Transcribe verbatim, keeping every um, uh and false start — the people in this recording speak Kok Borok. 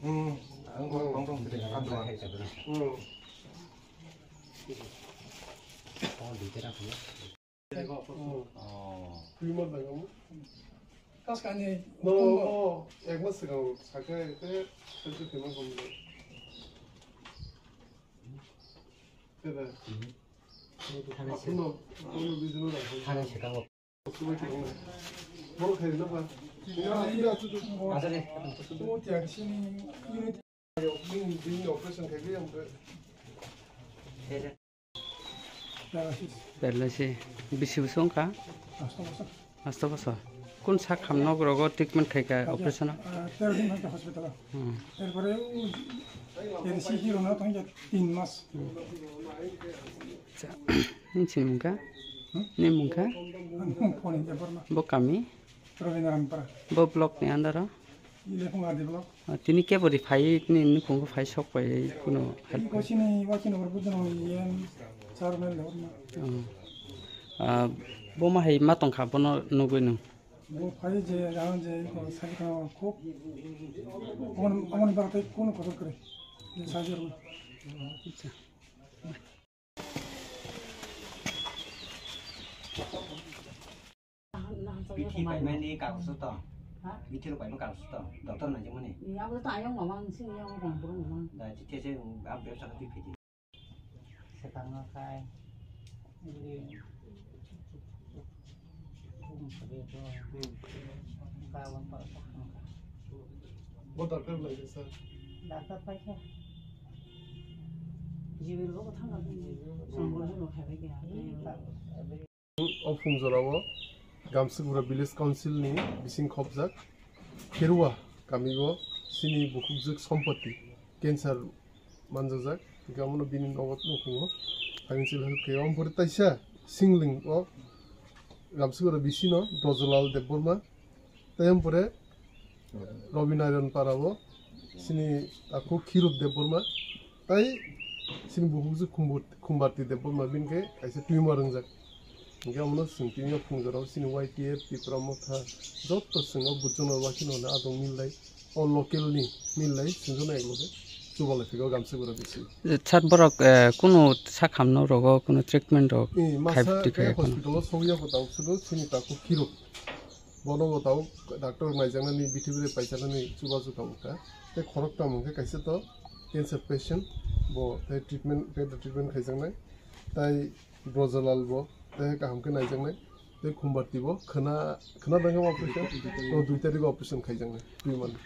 Hmm. Twi month bai omo. Kas kani. No, o, ek mas swkang sakha, ete, ete twi month omo. Tebe. Thani se-, Aphurno, aphurno business na. Thani swkang o. Borok khairokno ba. Acha de. Bini, bini operation khaikhe ang. Paralysis. Bisi bwswk wngkha? Asto bosor. Asto bosor. Kun sak hamno rogo treatment khaikha operation o? Ah, tero din thangkha hospital o. Hmm. Erpore u A D C hero no thangkha tin mas. Acha. Nini sini mungkha? Hmm? Nini mungkha? Ani mung Phone Debbarma. Bo kami? Rabindranath Para. Bo block ni under o? Ile phung adi block. Ah, tini kebo ri phai, tini nukhungo phai sok pai, kuno help Iko kai. Sini, wa sini, oro buddho nang yen, chairman le orma. Oh. Ah, bo ma hai ma tongkha, bono nugwi nung. Bo phai je, jang je, iko sai kha khub. Amon, amon bar tai kuno kotor kre. Je sai je orma. Bithi paimani kaguj to. Ha? Bithi rok paima kaguj to. Doctor nai jemani. Ni abo to ayang mama, sini yang bang bang mama. Da, tite se, um, am bebsa kati phidi. Sekarang kai. Ini. Kum kade to. Kawan pa. Bo doctor lai sir. Doctor paisa. Jibil bo thang. Songkol bo khai bai kya. O phungjorao Gamsukbura Village Council ni bising khopjak Kherua kami o chini bukhukjwk sompoti cancer manjajak, hingke amono bini nogo nukhungo financial help khe. Omo pore taisa singling o Gamsukbura bisino Brojolal Debbarma, tei omo pore Robinarayan Para o chini takhuk Khirut Debbarma, tei chini bukhukjwk Khumbu-, Khumbarti Debbarma bini khe kaisa tumor wngjak. Hingke amono chwng tini o phungjorao chini Y T F, Tipra Motha, joto chwng o buchung no wakhino hwnwi adong millai, o local ni millai chwng jono ekloge chubalai phego Gamsukbura bisi. Sat borok, eh, kunu sak hamno rogo kunu treatment rok Eh, khai masa twi khe khai kheno. Hospital o sogwi ya bo tabuk sudu chini takhuk Khirut. Bono bo tabuk doctor naijaknani, bithi bwrwi paijaknani chubachu tabuk kha. Tei khoroktham hwnkhe kaisa to cancer patient, bo tei treatment, tei treatment khaijaknai. Tai Brojolal bo tei kaham khe naijaknai. Tei Khumbarti bo khwna, khwna bangkhe operation, o dui tarik o operation khaijaknai. Twi mani.